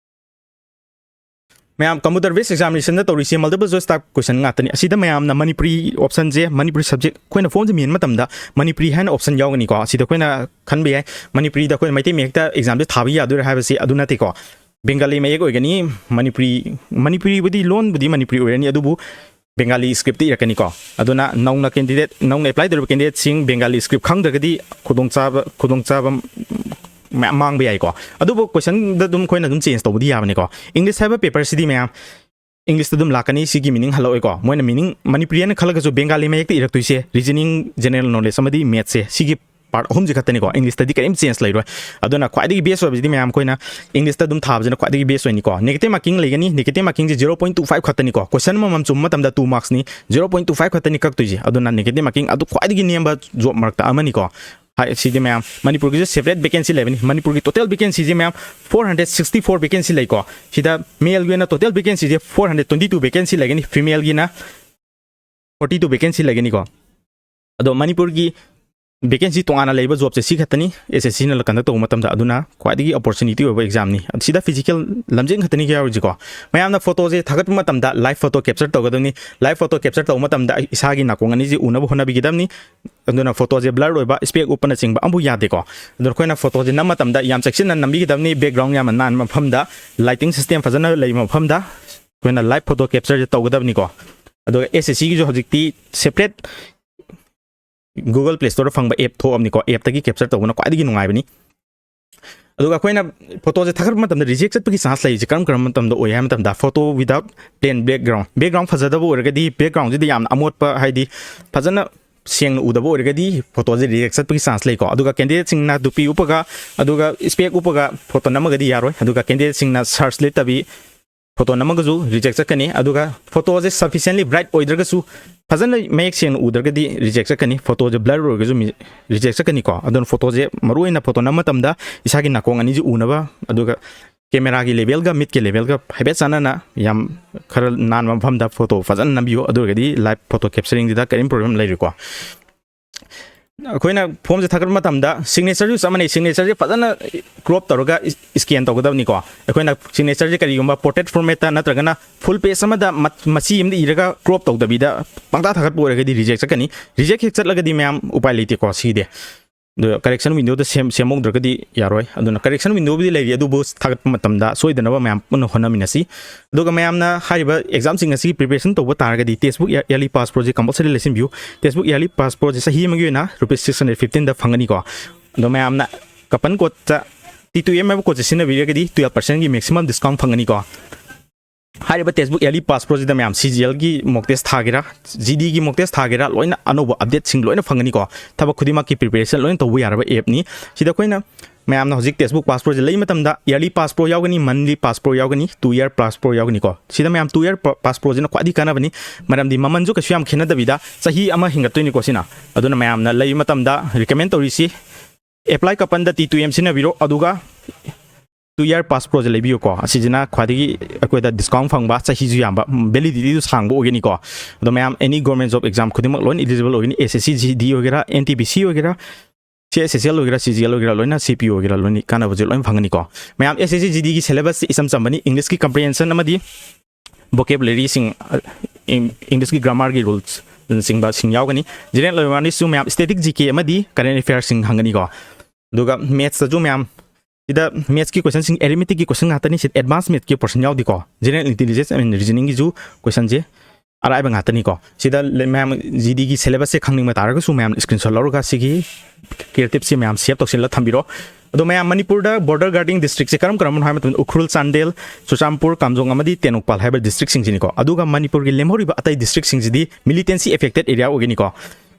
ꯃꯌꯥꯝ, computer based examination ꯗ ꯇꯧꯔꯤꯁꯦ multiple choice type question ꯉꯥꯛꯇꯅꯤ꯫ ꯑꯁꯤꯗ ꯃꯌꯥꯝꯅ ꯃꯅꯤꯄꯨꯔꯤ option ꯁꯦ, ꯃꯅꯤꯄꯨꯔꯤ subject ꯑꯩꯈꯣꯏꯅ form ꯁꯦ ꯃꯦꯟꯕ ꯃꯇꯝꯗ ꯃꯅꯤꯄꯨꯔꯤ ꯍꯥꯏꯅ option ꯌꯥꯎꯒꯅꯤꯀꯣ꯫ ꯑꯁꯤꯗ ꯑꯩꯈꯣꯏꯅ ꯈꯟꯕ ꯌꯥꯏ, ꯃꯅꯤꯄꯨꯔꯤꯗ ꯑꯩꯈꯣꯏꯅ ꯃꯩꯇꯩ ꯃꯌꯦꯛꯇ exam ꯁꯦ ꯊꯥꯕ ꯌꯥꯗꯣꯏꯔꯥ ꯍꯥꯏꯕꯁꯤ ꯑꯗꯨ ꯅꯠꯇꯦꯀꯣ꯫ Bengali ꯃꯌꯦꯛ ꯑꯣꯏꯒꯅꯤ, ꯃꯅꯤꯄꯨꯔꯤ, ꯃꯅꯤꯄꯨꯔꯤꯕꯨꯗꯤ ꯂꯣꯟꯕꯨꯗꯤ ꯃꯅꯤꯄꯨꯔꯤ ꯑꯣꯏꯔꯅꯤ, ꯑꯗꯨꯕꯨ Bengali script ꯇ ꯏꯔꯛꯀꯅꯤꯀꯣ꯫ ꯑꯗꯨꯅ ꯅꯧꯅ candidate, ꯅꯧꯅ apply ꯇꯧꯔꯤꯕ candidate ꯁꯤꯡ Bengali script ꯈꯪꯗ꯭ꯔꯒꯗꯤ ꯈꯨꯗꯣꯡꯆꯥꯕ, ꯈꯨꯗꯣꯡꯆꯥꯕ, ꯃꯌꯥꯝ ꯃꯥꯡꯕ ꯌꯥꯏꯀꯣ꯫ ꯑꯗꯨꯕꯨ ꯀꯣꯏꯁꯟꯗ ꯑꯗꯨꯝ ꯑꯩꯈꯣꯏꯅ ꯑꯗꯨꯝ ꯆꯦꯟꯖ ꯇꯧꯕꯗꯤ ꯌꯥꯕꯅꯤꯀꯣ꯫ ꯏꯪꯂꯤꯁ ꯍꯥꯏꯕ ꯄꯦꯄꯔꯁꯤꯗꯤ ꯃꯌꯥꯝ ꯏꯪꯂꯤꯁꯇ ꯑꯗꯨꯝ ꯂꯥꯛꯀꯅꯤ꯫ ꯁꯤꯒꯤ ꯃꯤꯅꯤꯡ ꯍꯜꯂꯛꯑꯣꯏꯀꯣ꯫ ꯃꯣꯏꯅ ꯃꯤꯅꯤꯡ ꯃꯅꯤꯄꯨꯔꯤ ꯍꯥꯏꯅ ꯈꯜꯂꯒꯁꯨ ꯕꯦꯡꯒꯥꯂꯤ ꯃꯌꯦꯛꯇ ꯏꯔꯛꯇꯣꯏꯁꯦ ꯔꯤꯖꯅꯤꯡ, ꯖꯦꯅꯔꯦꯜ ꯅꯣꯂꯦꯖ ꯑꯃꯗꯤ ꯃꯦꯠꯁꯦ꯫ ꯁꯤꯒꯤ ꯄꯥꯔꯠ ꯑꯍꯨꯝꯁꯤ ꯈꯛꯇꯅꯤꯀꯣ꯫ ꯏꯪꯂꯤꯁꯇꯗꯤ ꯀꯔꯤꯝ ꯆꯦꯟꯖ ꯂꯩꯔꯣꯏ꯫ ꯑꯗꯨꯅ ꯈ꯭ꯋꯥꯏꯗꯒꯤ ꯕꯦꯁ ꯑꯣꯏꯕꯁꯤꯗꯤ ꯃꯌꯥꯝ ꯑꯩꯈꯣꯏꯅ ꯏꯪꯂꯤꯁꯇ ꯑꯗꯨꯝ ꯊꯥꯕꯁꯤꯅ ꯈ꯭ꯋꯥꯏꯗꯒꯤ ꯕꯦꯁ ꯑꯣꯏꯅꯤꯀꯣ꯫ ꯅꯦꯒꯦꯇꯤꯚ ꯃꯥꯔꯀꯤꯡ ꯂꯩꯒꯅꯤ꯫ ꯅꯦꯒꯦꯇꯤꯚ ꯃꯥꯔꯀꯤꯡꯁꯦ ꯖꯤꯔꯣ ꯄꯣꯏꯟ ꯇꯨ ꯐꯥꯏꯚ ꯈꯛꯇꯅꯤꯀꯣ꯫ ꯀꯣꯏꯁꯟ ꯑꯃꯃꯝ ꯆꯨꯝꯕ ꯃꯇꯝꯗ ꯇꯨ ꯃꯥꯔꯛꯁꯅꯤ, ꯖꯤꯔꯣ ꯄꯣꯏꯟ ꯇꯨ ꯐꯥꯏꯚ ꯈꯛꯇꯅꯤ ꯀꯛꯇꯣꯏꯁꯦ꯫ ꯑꯗꯨꯅ ꯅꯦꯒꯦꯇꯤꯚ ꯃꯥꯔꯀꯤꯡ ꯑꯗꯨ ꯈ꯭ꯋꯥꯏꯗꯒꯤ ꯅꯦꯝꯕ ꯖꯣꯕ ꯃꯔꯛꯇ ꯑꯃꯅꯤꯀꯣ꯫ ꯍꯥꯏ, ꯁꯤꯗꯤ ꯃꯌꯥꯝ ꯃꯅꯤꯄꯨꯔꯒꯤꯁꯨ ꯁꯦꯄꯔꯦꯠ ꯚꯦꯀꯦꯟꯁꯤ ꯂꯩꯕꯅꯤ꯫ ꯃꯅꯤꯄꯨꯔꯒꯤ ꯇꯣꯇꯦꯜ ꯚꯦꯀꯦꯟꯁꯤꯁꯦ ꯃꯌꯥꯝ four hundred sixty four vacancy ꯂꯩꯀꯣ꯫ ꯁꯤꯗ ꯃꯦꯜꯒꯤ ꯑꯣꯏꯅ ꯇꯣꯇꯦꯜ ꯚꯦꯀꯦꯟꯁꯤꯁꯦ four hundred twenty two vacancy ꯂꯩꯒꯅꯤ, ꯐꯤꯃꯦꯜꯒꯤꯅ ꯐꯣꯔꯇꯤ ꯇꯨ ꯚꯦꯀꯦꯟꯁꯤ ꯂꯩꯒꯅꯤꯀꯣ꯫ ꯑꯗꯣ ꯃꯅꯤꯄꯨꯔꯒꯤ ꯚꯦꯀꯦꯟꯁꯤ ꯇꯣꯉꯥꯟꯅ ꯂꯩꯕ ꯖꯣꯕꯁꯦ ꯁꯤ ꯈꯛꯇꯅꯤ, ꯑꯦꯁ ꯑꯦꯁ ꯁꯤꯅ ꯀꯟꯗꯛ ꯇꯧꯕ ꯃꯇꯝꯗ꯫ ꯑꯗꯨꯅ ꯈ꯭ꯋꯥꯏꯗꯒꯤ ꯑꯣꯄꯣꯔꯆꯨꯅꯤꯇꯤ ꯑꯣꯏꯕ ꯑꯦꯛꯖꯥꯝꯅꯤ꯫ ꯁꯤꯗ ꯐꯤꯖꯤꯀꯦꯜ ꯂꯝꯖꯦꯟ ꯈꯛꯇꯅꯤ ꯌꯥꯎꯔꯤꯁꯤꯀꯣ꯫ ꯃꯌꯥꯝꯅ ꯐꯣꯇꯣꯁꯦ ꯊꯥꯒꯠꯄ ꯃꯇꯝꯗ ꯂꯥꯏꯚ ꯐꯣꯇꯣ ꯀꯦꯞꯆꯔ ꯇꯧꯒꯗꯕꯅꯤ꯫ ꯂꯥꯏꯚ ꯐꯣꯇꯣ ꯀꯦꯞꯆꯔ ꯇꯧꯕ ꯃꯇꯝꯗ ꯏꯁꯥꯒꯤ ꯅꯥꯀꯣꯡ ꯑꯅꯤꯁꯤ ꯎꯅꯕ ꯍꯣꯠꯅꯕꯤꯒꯗꯕꯅꯤ꯫ ꯑꯗꯨꯅ ꯐꯣꯇꯣꯁꯦ ꯕ꯭ꯂꯔ ꯑꯣꯏꯕ, ꯏꯁꯄꯦꯛ ꯎꯞꯄꯅꯆꯤꯡꯕ ꯑꯃꯐꯥꯎ ꯌꯥꯗꯦꯀꯣ꯫ ꯑꯗꯨꯅ ꯑꯩꯈꯣꯏꯅ ꯐꯣꯇꯣꯁꯦ ꯅꯝꯕ ꯃꯇꯝꯗ ꯌꯥꯝ ꯆꯦꯛꯁꯤꯟꯅ ꯅꯝꯕꯤꯒꯗꯕꯅꯤ꯫ ꯕꯦꯛꯒ꯭ꯔꯥꯎꯟ ꯌꯥꯝꯅ ꯅꯥꯟꯕ ꯃꯐꯝꯗ, ꯂꯥꯏꯇꯤꯡ ꯁꯤꯁꯇꯦꯝ ꯐꯖꯅ ꯂꯩꯕ ꯃꯐꯝꯗ ꯑꯩꯈꯣꯏꯅ ꯂꯥꯏꯚ ꯐꯣꯇꯣ ꯀꯦꯞꯆꯔꯁꯦ ꯇꯧꯒꯗꯕꯅꯤꯀꯣ꯫ ꯑꯗꯨꯒ ꯑꯦꯁ ꯑꯦꯁ ꯁꯤꯒꯤꯁꯨ ꯍꯧꯖꯤꯛꯇꯤ ꯁꯦꯄꯔꯦꯠ Google Play Storeꯗ ꯐꯪꯕ ꯑꯦꯞ ꯊꯣꯛꯑꯕꯅꯤꯀꯣ꯫ ꯑꯦꯞꯇꯒꯤ ꯀꯦꯞꯆꯔ ꯇꯧꯕꯅ ꯈ꯭ꯋꯥꯏꯗꯒꯤ ꯅꯨꯡꯉꯥꯏꯕꯅꯤ꯫ ꯑꯗꯨꯒ ꯑꯩꯈꯣꯏꯅ ꯐꯣꯇꯣꯁꯦ ꯊꯥꯒꯠꯄ ꯃꯇꯝꯗ ꯔꯤꯖꯦꯛ ꯆꯠꯄꯒꯤ ꯆꯥꯟꯁ ꯂꯩꯔꯤꯁꯦ ꯀꯔꯝ ꯀꯔꯝꯕ ꯃꯇꯝꯗ ꯑꯣꯏ ꯍꯥꯏꯕ ꯃꯇꯝꯗ, photo without plain background, background ꯐꯖꯗꯕ ꯑꯣꯏꯔꯒꯗꯤ, ꯕꯦꯛꯒ꯭ꯔꯥꯎꯟꯁꯤꯗ ꯌꯥꯝꯅ ꯑꯃꯣꯠꯄ, ꯍꯥꯏꯗꯤ ꯐꯖꯅ ꯁꯦꯡꯅ ꯎꯗꯕ ꯑꯣꯏꯔꯒꯗꯤ ꯐꯣꯇꯣꯁꯦ ꯔꯤꯖꯦꯛ ꯆꯠꯄꯒꯤ ꯆꯥꯟꯁ ꯂꯩꯀꯣ꯫ ꯑꯗꯨꯒ ꯀꯦꯟꯗꯤꯗꯦꯠꯁꯤꯡꯅ ꯇꯨꯄꯤ ꯎꯞꯄꯒ, ꯑꯗꯨꯒ ꯏꯁꯄꯦꯛ ꯎꯞꯄꯒ ꯐꯣꯇꯣ ꯅꯝꯃꯒꯗꯤ ꯌꯥꯔꯣꯏ꯫ ꯑꯗꯨꯒ ꯀꯦꯟꯗꯤꯗꯦꯠꯁꯤꯡꯅ ꯁꯥꯔꯁ ꯂꯤꯠꯇꯕꯤ ꯐꯣꯇꯣ ꯅꯝꯃꯒꯁꯨ ꯔꯤꯖꯦꯛ ꯆꯠꯀꯅꯤ꯫ ꯑꯗꯨꯒ ꯐꯣꯇꯣꯁꯦ sufficiently bright ꯑꯣꯏꯗ꯭ꯔꯒꯁꯨ, ꯐꯖꯅ ꯃꯌꯦꯛ ꯁꯦꯡꯅ ꯎꯗ꯭ꯔꯒꯗꯤ ꯔꯤꯖꯦꯛ ꯆꯠꯀꯅꯤ꯫ ꯐꯣꯇꯣꯁꯦ ꯕ꯭ꯂꯔ ꯑꯣꯏꯔꯒꯁꯨ ꯔꯤꯖꯦꯛ ꯆꯠꯀꯅꯤꯀꯣ꯫ ꯑꯗꯨꯅ ꯐꯣꯇꯣꯁꯦ ꯃꯔꯨꯑꯣꯏꯅ ꯐꯣꯇꯣ ꯅꯝꯕ ꯃꯇꯝꯗ ꯏꯁꯥꯒꯤ ꯅꯥꯀꯣꯡ ꯑꯅꯤꯁꯤ ꯎꯅꯕ, ꯑꯗꯨꯒ ꯀꯦꯃꯦꯔꯥꯒꯤ ꯂꯦꯚꯦꯜꯒ ꯃꯤꯠꯀꯤ ꯂꯦꯚꯦꯜꯒ ꯍꯥꯏꯐꯦꯠ ꯆꯥꯟꯅꯅ ꯌꯥꯝ ꯈꯔ ꯅꯥꯟꯕ ꯃꯐꯝꯗ ꯐꯣꯇꯣ ꯐꯖꯅ ꯅꯝꯕꯤꯌꯨ꯫ ꯑꯗꯨ ꯑꯣꯏꯔꯒꯗꯤ ꯂꯥꯏꯚ ꯐꯣꯇꯣ ꯀꯦꯞꯆꯔꯤꯡꯁꯤꯗ ꯀꯔꯤꯝ ꯄ꯭ꯔꯣꯕ꯭ꯂꯦꯝ ꯂꯩꯔꯣꯏꯀꯣ꯫ ꯑꯩꯈꯣꯏꯅ ꯐꯣꯝꯁꯦ ꯊꯥꯒꯠꯄ ꯃꯇꯝꯗ ꯁꯤꯒꯅꯦꯆꯔꯁꯨ ꯆꯞ ꯃꯥꯟꯅꯩ꯫ ꯁꯤꯒꯅꯦꯆꯔꯁꯦ ꯐꯖꯅ ꯀ꯭ꯔꯣꯞ ꯇꯧꯔꯒ ꯏꯁꯀꯦꯟ ꯇꯧꯒꯗꯕꯅꯤꯀꯣ꯫ ꯑꯩꯈꯣꯏꯅ ꯁꯤꯒꯅꯦꯆꯔꯁꯦ ꯀꯔꯤꯒꯨꯝꯕ ꯄꯣꯔꯇ꯭ꯔꯦꯠ ꯐꯣꯔꯃꯦꯠꯇ ꯅꯠꯇ꯭ꯔꯒꯅ ꯐꯨꯜ ꯄꯦꯖ ꯑꯃꯗ ꯃ-, ꯃꯆꯤ ꯑꯃꯗ ꯏꯔꯒ ꯀ꯭ꯔꯣꯞ ꯇꯧꯗꯕꯤꯗ ꯄꯪꯊꯥ ꯊꯥꯒꯠꯄ ꯑꯣꯏꯔꯒꯗꯤ ꯔꯤꯖꯦꯛ ꯆꯠꯀꯅꯤ꯫ ꯔꯤꯖꯦꯛ ꯍꯦꯛ ꯆꯠꯂꯒꯗꯤ ꯃꯌꯥꯝ ꯎꯄꯥꯏ ꯂꯩꯇꯦꯀꯣ ꯁꯤꯗꯤ꯫ ꯑꯗꯣ ꯀꯔꯦꯛꯁꯟ ꯋꯤꯟꯗꯣꯗ ꯁꯦꯝ-, ꯁꯦꯝꯍꯧꯗ꯭ꯔꯒꯗꯤ ꯌꯥꯔꯣꯏ꯫ ꯑꯗꯨꯅ ꯀꯔꯦꯛꯁꯟ ꯋꯤꯟꯗꯣꯕꯨꯗꯤ ꯂꯩꯔꯤ, ꯑꯗꯨꯕꯨ ꯊꯥꯒꯠꯄ ꯃꯇꯝꯗ ꯁꯣꯏꯗꯅꯕ ꯃꯌꯥꯝ ꯄꯨꯟꯅ ꯍꯣꯠꯅꯃꯤꯟꯅꯁꯤ꯫ ꯑꯗꯨꯒ ꯃꯌꯥꯝꯅ ꯍꯥꯏꯔꯤꯕ ꯑꯦꯛꯖꯥꯝꯁꯤꯡ ꯑꯁꯤꯒꯤ ꯄ꯭ꯔꯤꯄꯦꯔꯦꯁꯟ ꯇꯧꯕ ꯇꯥꯔꯒꯗꯤ textbook yearly pass process compulsory ꯂꯩꯁꯤꯟꯕꯤꯌꯨ꯫ ꯇꯦꯛꯁꯕꯨꯛ ꯏꯌꯥꯔꯂꯤ ꯄꯥꯁ ꯄ꯭ꯔꯣꯁꯦ ꯆꯍꯤ ꯑꯃꯒꯤ ꯑꯣꯏꯅ ꯔꯨꯄꯤꯁ ꯁꯤꯛꯁ ꯍꯟꯗ꯭ꯔꯦꯠ ꯐꯤꯐꯇꯤꯟꯗ ꯐꯪꯒꯅꯤꯀꯣ꯫ ꯑꯗꯣ ꯃꯌꯥꯝꯅ Coupon code ꯇ T two M ꯍꯥꯏꯕ code ꯁꯦ ꯁꯤꯖꯤꯟꯅꯕꯤꯔꯒꯗꯤ twelve percent ꯀꯤ maximum discount ꯐꯪꯒꯅꯤꯀꯣ꯫ ꯍꯥꯏꯔꯤꯕ textbook yearly pass pro ꯁꯤꯗ ꯃꯌꯥꯝ C G L ꯒꯤ mock test ꯊꯥꯒꯦꯔꯥ, G D ꯒꯤ mock test ꯊꯥꯒꯦꯔꯥ, ꯂꯣꯏꯅ ꯑꯅꯧꯕ update ꯁꯤꯡ ꯂꯣꯏꯅ ꯐꯪꯒꯅꯤꯀꯣ꯫ ꯊꯕꯛ ꯈꯨꯗꯤꯡꯃꯛꯀꯤ preparation ꯂꯣꯏꯅ ꯇꯧꯕ ꯌꯥꯔꯕ app ꯅꯤ꯫ ꯁꯤꯗ ꯑꯩꯈꯣꯏꯅ ꯃꯌꯥꯝꯅ ꯍꯧꯖꯤꯛ textbook pass pro ꯁꯦ ꯂꯩ ꯃꯇꯝꯗ yearly pass pro ꯌꯥꯎꯒꯅꯤ, monthly pass pro ꯌꯥꯎꯒꯅꯤ, two year pass pro ꯌꯥꯎꯒꯅꯤꯀꯣ꯫ ꯁꯤꯗ ꯃꯌꯥꯝ two year pa-, pass pro ꯁꯤꯅ ꯈ꯭ꯋꯥꯏꯗꯒꯤ ꯀꯥꯟꯅꯕꯅꯤ, ꯃꯔꯝꯗꯤ ꯃꯃꯜꯁꯨ ꯀꯩꯁꯨ ꯌꯥꯝ ꯈꯦꯠꯅꯗꯕꯤꯗ ꯆꯍꯤ ꯑꯃ ꯍꯦꯟꯒꯠꯇꯣꯏꯅꯤꯀꯣ ꯁꯤꯅ꯫ ꯑꯗꯨꯅ ꯃꯌꯥꯝꯅ ꯂꯩꯕ ꯃꯇꯝꯗ recommend ꯇꯧꯔꯤꯁꯤ, apply coupon ꯗ T two M ꯁꯤꯖꯤꯟꯅꯕꯤꯔꯣ, ꯑꯗꯨꯒ two year pass pro ꯁꯦ ꯂꯩꯕꯤꯌꯨꯀꯣ꯫ ꯑꯁꯤꯁꯤꯅ ꯈ꯭ꯋꯥꯏꯗꯒꯤ ꯑꯩꯈꯣꯏꯗ discount ꯐꯪꯕ, ꯆꯍꯤꯁꯨ ꯌꯥꯝꯕ, validity ꯗꯨ ꯁꯥꯡꯕ ꯑꯣꯏꯒꯅꯤꯀꯣ꯫ ꯑꯗꯣ ꯃꯌꯥꯝ any government job exam ꯈꯨꯗꯤꯡꯃꯛ ꯂꯣꯏꯅ eligible ꯑꯣꯏꯒꯅꯤ, S S C G D ꯑꯣꯏꯒꯦꯔꯥ, N T P C ꯑꯣꯏꯒꯦꯔꯥ, C S S L ꯑꯣꯏꯒꯦꯔꯥ, C G L ꯑꯣꯏꯒꯦꯔꯥ, ꯂꯣꯏꯅ C P O ꯑꯣꯏꯒꯦꯔꯥ, ꯂꯣꯏꯅ ꯀꯥꯟꯅꯕꯁꯦ ꯂꯣꯏꯅ ꯐꯪꯒꯅꯤꯀꯣ꯫ ꯃꯌꯥꯝ S S C G D ꯒꯤ syllabus ꯁꯦ ꯏꯆꯝ ꯆꯝꯕꯅꯤ, English ꯀꯤ comprehension ꯑꯃꯗꯤ vocabulary ꯁꯤꯡ, ꯑ, ꯏꯪ-, English ꯀꯤ grammar ꯒꯤ rules ꯅꯆꯤꯡꯕꯁꯤꯡ ꯌꯥꯎꯒꯅꯤ꯫ General awareness ꯁꯨ ꯃꯌꯥꯝ static G K ꯑꯃꯗꯤ current affair ꯁꯤꯡ ꯍꯪꯒꯅꯤꯀꯣ꯫ ꯑꯗꯨꯒ maths ꯇꯁꯨ ꯃꯌꯥꯝ, ꯁꯤꯗ maths ꯀꯤ question ꯁꯤꯡ, arithmetic ꯀꯤ question ꯉꯥꯛꯇꯅꯤ, ꯁꯤꯗ advanced maths ꯀꯤ portion ꯌꯥꯎꯗꯦꯀꯣ꯫ General intelligence and reasoning ꯒꯤꯁꯨ question ꯁꯦ ꯑꯔꯥꯏꯕ ꯉꯥꯛꯇꯅꯤꯀꯣ꯫ ꯁꯤꯗ ꯂꯩ-, ꯃꯌꯥꯝ G D ꯒꯤ syllabus ꯁꯦ ꯈꯪꯅꯤꯡꯕ ꯇꯥꯔꯒꯁꯨ ꯃꯌꯥꯝ screenshot ꯂꯧꯔꯒ ꯁꯤꯒꯤ creative ꯁꯦ ꯃꯌꯥꯝ save ꯇꯧꯁꯤꯜꯂꯒ ꯊꯝꯕꯤꯔꯣ꯫ ꯑꯗꯣ ꯃꯌꯥꯝ ꯃꯅꯤꯄꯨꯔꯗ border guarding district ꯁꯦ ꯀꯔꯝ ꯀꯔꯝꯕꯅꯣ ꯍꯥꯏꯕ ꯃꯇꯝꯗ ꯎꯈ꯭ꯔꯨꯜ, ꯆꯥꯟꯗꯦꯜ, ꯆꯨꯔꯆꯥꯟꯄꯨꯔ, ꯀꯥꯝꯖꯣꯡ ꯑꯃꯗꯤ ꯇꯦꯡꯅꯧꯄꯜ ꯍꯥꯏꯕ district ꯁꯤꯡꯁꯤꯅꯤꯀꯣ꯫ ꯑꯗꯨꯒ ꯃꯅꯤꯄꯨꯔꯒꯤ ꯂꯦꯝꯍꯧꯔꯤꯕ ꯑꯇꯩ district ꯁꯤꯡꯁꯤꯗꯤ militancy affected area ꯑꯣꯏꯒꯅꯤꯀꯣ꯫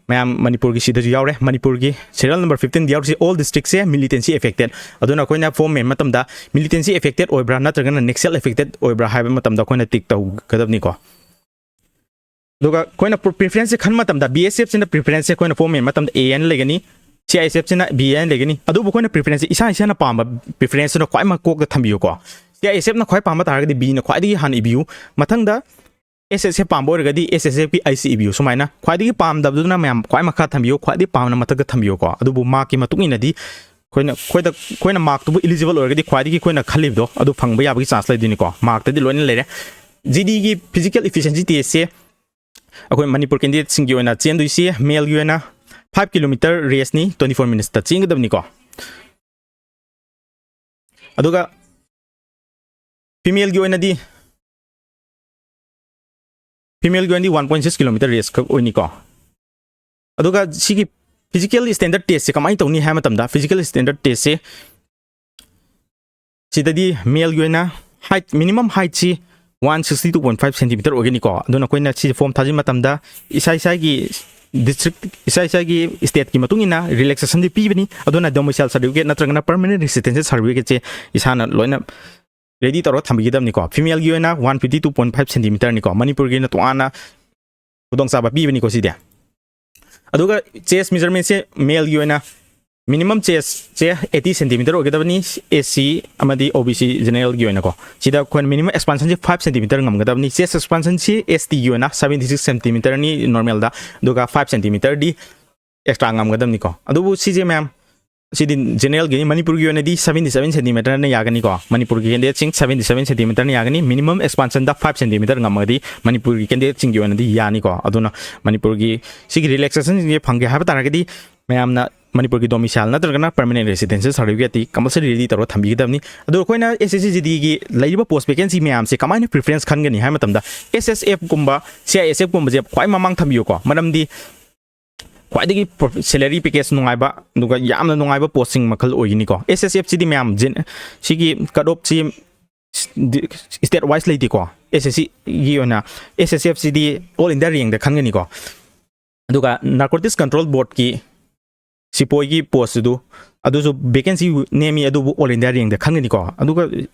ꯃꯌꯥꯝ ꯃꯅꯤꯄꯨꯔꯒꯤ ꯁꯤꯗꯁꯨ ꯌꯥꯎꯔꯦ, ꯃꯅꯤꯄꯨꯔꯒꯤ serial number fifteen ꯗ ꯌꯥꯎꯔꯤꯁꯦ all district ꯁꯦ militancy affected꯫ ꯑꯗꯨꯅ ꯑꯩꯈꯣꯏꯅ form ꯃꯦꯟꯕ ꯃꯇꯝꯗ militancy affected ꯑꯣꯏꯕ꯭ꯔꯥ ꯅꯠꯇ꯭ꯔꯒꯅ Naxal affected ꯑꯣꯏꯕ꯭ꯔꯥ ꯍꯥꯏꯕ ꯃꯇꯝꯗ ꯑꯩꯈꯣꯏꯅ tick ꯇꯧꯒꯗꯕꯅꯤꯀꯣ꯫ ꯑꯗꯨꯒ ꯑꯩꯈꯣꯏꯅ pre-, preference ꯁꯦ ꯈꯟꯕ ꯃꯇꯝꯗ B S F ꯁꯤꯅ preference ꯁꯦ ꯑꯩꯈꯣꯏꯅ form ꯃꯦꯟꯕ ꯃꯇꯝꯗ A N ꯂꯩꯒꯅꯤ, C I S F ꯁꯤꯅ B N ꯂꯩꯒꯅꯤ꯫ ꯑꯗꯨꯕꯨ ꯑꯩꯈꯣꯏꯅ preference ꯁꯦ ꯏꯁꯥ ꯏꯁꯥꯅ ꯄꯥꯝꯕ preference ꯇꯨꯅ ꯈ꯭ꯋꯥꯏ ꯃꯀꯣꯛꯇ ꯊꯝꯕꯤꯌꯨꯀꯣ꯫ C I S F ꯅ ꯈ꯭ꯋꯥꯏ ꯄꯥꯝꯕ ꯇꯥꯔꯒꯗꯤ B ꯅ ꯈ꯭ꯋꯥꯏꯗꯒꯤ ꯍꯥꯟꯅ ꯏꯕꯤꯌꯨ꯫ ꯃꯊꯪꯗ S S F ꯄꯥꯝꯕ ꯑꯣꯏꯔꯒꯗꯤ S S F ꯀꯤ I C ꯏꯕꯤꯌꯨ꯫ ꯁꯨꯃꯥꯏꯅ ꯈ꯭ꯋꯥꯏꯗꯒꯤ ꯄꯥꯝꯗꯕꯗꯨꯅ ꯃꯌꯥꯝ ꯈ꯭ꯋꯥꯏ ꯃꯈꯥ ꯊꯝꯕꯤꯌꯨ, ꯈ꯭ꯋꯥꯏꯗꯒꯤ ꯄꯥꯝꯕꯅ ꯃꯊꯛꯇ ꯊꯝꯕꯤꯌꯨꯀꯣ꯫ ꯑꯗꯨꯕꯨ mark ꯀꯤ ꯃꯇꯨꯡ ꯏꯟꯅꯗꯤ ꯑꯩꯈꯣꯏꯅ, ꯑꯩꯈꯣꯏꯗ, ꯑꯩꯈꯣꯏꯅ mark ꯇꯨꯕꯨ eligible ꯑꯣꯏꯔꯒꯗꯤ ꯈ꯭ꯋꯥꯏꯗꯒꯤ ꯑꯩꯈꯣꯏꯅ ꯈꯜꯂꯤꯕꯗꯣ ꯑꯗꯨ ꯐꯪꯕ ꯌꯥꯕꯒꯤ chance ꯂꯩꯗꯣꯏꯅꯤꯀꯣ꯫ Mark ꯇꯗꯤ ꯂꯣꯏꯅ ꯂꯩꯔꯦ꯫ G D ꯒꯤ physical efficiency test ꯁꯦ ꯑꯩꯈꯣꯏ ꯃꯅꯤꯄꯨꯔ candidate ꯁꯤꯡꯒꯤ ꯑꯣꯏꯅ ꯆꯦꯟꯗꯣꯏꯁꯤ male ꯒꯤ ꯑꯣꯏꯅ five kilometer race ꯅꯤ, twenty four minutes ꯇ ꯆꯦꯟꯒꯗꯕꯅꯤꯀꯣ꯫ ꯑꯗꯨꯒ female ꯒꯤ ꯑꯣꯏꯅꯗꯤ, female ꯒꯤ ꯑꯣꯏꯅꯗꯤ one point six kilometer race ꯈꯛ ꯑꯣꯏꯅꯤꯀꯣ꯫ ꯑꯗꯨꯒ ꯁꯤꯒꯤ Physical standard test ꯁꯦ ꯀꯃꯥꯏꯅ ꯇꯧꯅꯤ ꯍꯥꯏꯕ ꯃꯇꯝꯗ, physical standard test ꯁꯦ ꯁꯤꯗꯗꯤ male ꯒꯤ ꯑꯣꯏꯅ height, minimum height ꯁꯤ one sixty two point five centimeter ꯑꯣꯏꯒꯅꯤꯀꯣ꯫ ꯑꯗꯨꯅ ꯑꯩꯈꯣꯏꯅ ꯁꯤꯁꯦ form ꯊꯥꯖꯤꯟ ꯃꯇꯝꯗ ꯏꯁꯥ ꯏꯁꯥꯒꯤ district, ꯏꯁꯥ ꯏꯁꯥꯒꯤ state ꯀꯤ ꯃꯇꯨꯡ ꯏꯟꯅ relaxation ꯗꯤ ꯄꯤꯕꯅꯤ꯫ ꯑꯗꯨꯅ domicile certificate ꯅꯠꯇ꯭ꯔꯒꯅ permanent residence certificate ꯁꯦ ꯏꯁꯥꯅ ꯂꯣꯏꯅ ready ꯇꯧꯔꯒ ꯊꯝꯕꯤꯒꯗꯕꯅꯤꯀꯣ꯫ Female ꯒꯤ ꯑꯣꯏꯅ one fifty two point five centimeter ꯅꯤꯀꯣ, ꯃꯅꯤꯄꯨꯔꯒꯤ ꯑꯣꯏꯅ ꯇꯣꯉꯥꯟꯅ ꯈꯨꯗꯣꯡꯆꯥꯕ ꯄꯤꯕꯅꯤꯀꯣ ꯁꯤꯗꯤ꯫ ꯑꯗꯨꯒ chest measurement ꯁꯦ male ꯒꯤ ꯑꯣꯏꯅ minimum chest ꯁꯦ eighty centimeter ꯑꯣꯏꯒꯗꯕꯅꯤ, S C ꯑꯃꯗꯤ O B C general ꯒꯤ ꯑꯣꯏꯅꯀꯣ꯫ ꯁꯤꯗ ꯑꯩꯈꯣꯏꯅ minimum expansion ꯁꯦ five centimeter ꯉꯝꯒꯗꯕꯅꯤ꯫ Chest expansion ꯁꯤ S T ꯒꯤ ꯑꯣꯏꯅ seventy six centimeter ꯅꯤ normal ꯗ, ꯑꯗꯨꯒ five centimeter ꯗꯤ extra ꯉꯝꯒꯗꯕꯅꯤꯀꯣ꯫ ꯑꯗꯨꯕꯨ ꯁꯤꯁꯦ ꯃꯌꯥꯝ, ꯁꯤꯗꯤ general ꯒꯤꯅꯤ꯫ ꯃꯅꯤꯄꯨꯔꯒꯤ ꯑꯣꯏꯅꯗꯤ seventy seven centimeter ꯅ ꯌꯥꯒꯅꯤꯀꯣ꯫ ꯃꯅꯤꯄꯨꯔꯒꯤ candidate ꯁꯤꯡ seventy seven centimeter ꯅ ꯌꯥꯒꯅꯤ꯫ Minimum expansion ꯗ five centimeter ꯉꯝꯃꯒꯗꯤ ꯃꯅꯤꯄꯨꯔꯒꯤ candidate ꯁꯤꯡꯒꯤ ꯑꯣꯏꯅꯗꯤ ꯌꯥꯅꯤꯀꯣ꯫ ꯑꯗꯨꯅ ꯃꯅꯤꯄꯨꯔꯒꯤ ꯁꯤꯒꯤ relaxation ꯁꯤꯡꯁꯦ ꯐꯪꯒꯦ ꯍꯥꯏꯕ ꯇꯥꯔꯒꯗꯤ ꯃꯌꯥꯝꯅ ꯃꯅꯤꯄꯨꯔꯒꯤ domicile ꯅꯠꯇ꯭ꯔꯒꯅ permanent residence certificate T compulsory ready ꯇꯧꯔꯒ ꯊꯝꯕꯤꯒꯗꯕꯅꯤ꯫ ꯑꯗꯣ ꯑꯩꯈꯣꯏꯅ S S C G D ꯒꯤ ꯂꯩꯔꯤꯕ post vacancy ꯃꯌꯥꯝꯁꯦ ꯀꯃꯥꯏꯅ preference ꯈꯟꯒꯅꯤ ꯍꯥꯏꯕ ꯃꯇꯝꯗ, S S F ꯀꯨꯝꯕ, C I S F ꯀꯨꯝꯕꯁꯦ ꯈ꯭ꯋꯥꯏ ꯃꯃꯥꯡ ꯊꯝꯕꯤꯌꯨꯀꯣ꯫ ꯃꯔꯝꯗꯤ ꯈ꯭ꯋꯥꯏꯗꯒꯤ prof-, salary package ꯅꯨꯡꯉꯥꯏꯕ, ꯑꯗꯨꯒ ꯌꯥꯝꯅ ꯅꯨꯡꯉꯥꯏꯕ post ꯁꯤꯡ ꯃꯈꯜ ꯑꯣꯏꯒꯅꯤꯀꯣ꯫ S S F ꯁꯤꯗꯤ ꯃꯌꯥꯝ gen-, ꯁꯤꯒꯤ cut off ꯁꯤ ꯁ-, ꯗꯤ-, state wise ꯂꯩꯇꯦꯀꯣ꯫ S S C ꯒꯤ ꯑꯣꯏꯅ S S F ꯁꯤꯗꯤ all India rank ꯗ ꯈꯟꯒꯅꯤꯀꯣ꯫ ꯑꯗꯨꯒ Narcotics Control Board ꯀꯤ ꯁꯤꯄꯣꯏꯒꯤ post ꯑꯗꯨ, ꯑꯗꯨꯁꯨ vacancy ꯅꯦꯝꯃꯤ, ꯑꯗꯨꯕꯨ all India rank ꯗ ꯈꯟꯒꯅꯤꯀꯣ꯫ ꯑꯗꯨꯒ